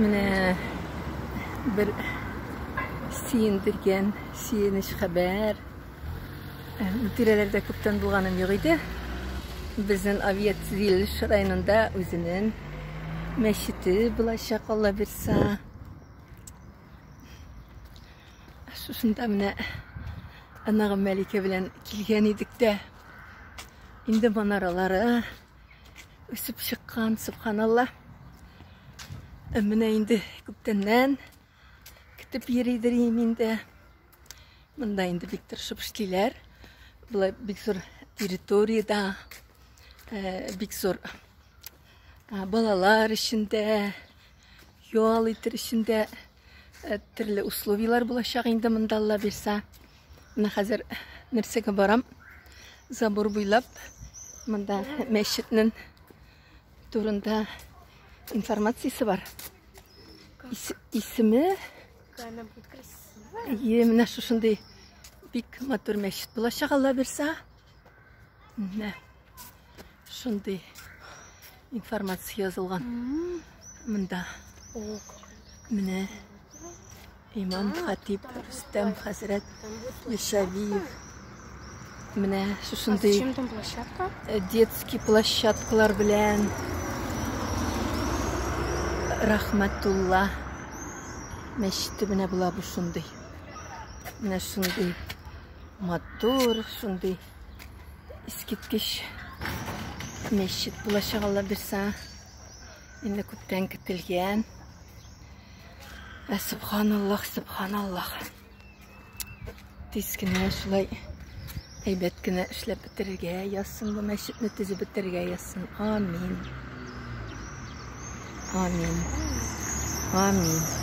Менә бер сөендергән сөенеч хәбәр. Бу тирәләрдә күптән булганым юк иде. Безнең Авиатөзелеш районында үзенең мәчете булачак, Алла бирса. Шушында менә оныгым Мәликә белән килгән идек тә. Инде манаралары үсеп чыккан, субханалла. Менә инде күптәннән көтеп йөридер инде. Монда инде бик тырышып эшлиләр. Болай бик зур территориядә, бик зур балалар өчен дә, ял итер өчен дә төрле условияләр булачак инде монда, Алла бирсә. Менә хәзер нәрсәгә барам? Забор буйлап монда мәчетнең турында информациясе бар. Исеме Она будет красивая. Е, менә шушындый бик матур мәчет булачак, Алла бирсә. Менә шундый информация язылган монда. О, Менә имам хатип Рөстәм хәзрәт Мишавиев. Менә А шушындый зачем там площадка? Детский площадкалар белән Рахматулла мәчете менә була бу шундый. Менә шундый матур, шундый искиткеч мәчет булачак, Алла бирсә. Инде күптән көтелгән. Ә, субханаллах, субханаллах. Тиз генә шулай әйбәт кенә эшләп бетерергә язсын бу мәчетне, төзеп бетерергә язсын. Амин. Амин. Амин.